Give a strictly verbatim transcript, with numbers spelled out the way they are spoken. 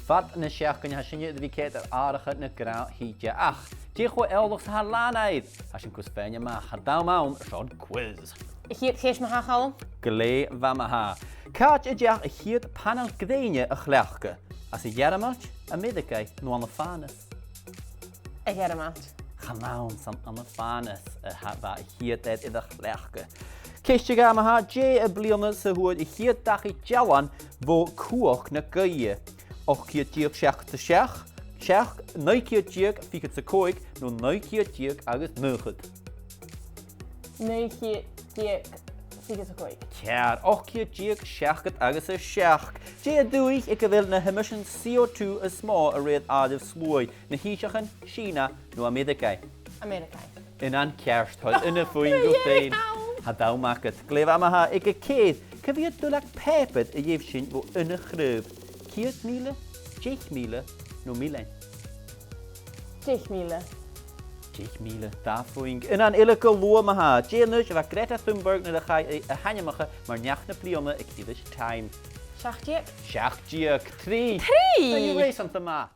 Fad na seachdain tha sinne air a bhith a' coimhead air atharrachadh na gnàth-shìde. Ach dè cho eòlach 's a tha làn-fhàir? Tha sinn gus faighinn a-mach, tha an t-àm ann airson quiz. A' chiad cheist ma-thà, a Chaluim. Glè mhath ma-thà. Càit an deach a' chiad panail grèine a chleachdadh? Anns a' Ghearmailt, Ameireagaidh no ann am Fànas? A' Ghearmailt. Chan ann, 's ann ann am Fànas a tha, bha a' chiad fhear air a chleachdadh. Ceist a dhà ma-thà, dè a' bhliadhna sa fhuair a' chiad dachaigh dealan bho chumhachd na gaoithe? Ochd ceud deug seachdad 's a seachd, seachd, naoi ceud deug fichead 's a còig, no naoi ceud deug agus naochad? Naoi ceud deug fichead 's a còig. Ceàrr, ochd ceud deug seachdad agus a seachd. Dè an dùthaich aig a bheil na h-eimiseanan C O two as motha a rèir àireamh sluaigh? Na h-Innseachan, Sìona no Ameireagaidh? Ameireagaidh. Aon cheist, thoir aon phuing dhut fhèin. Yay! Tha an t-àm agad. Glè mhath ma-thà. Aig a' cheud, cia mheud duilleag pàipeir a gheibh sinn bho aon chraobh? Ceud mìle, deich mìle no millean? Deich mìle. Deich mìle, dà phuing. Aon eile gu luath ma-thà. Dè an aois a bha Greta Thunberg nuair a chaidh i a h-ainmeachadh mar Neach na Bliadhna aig iris Time? Seachd deug. Seachd deug, trì. Trì! Tha thu reusanta math.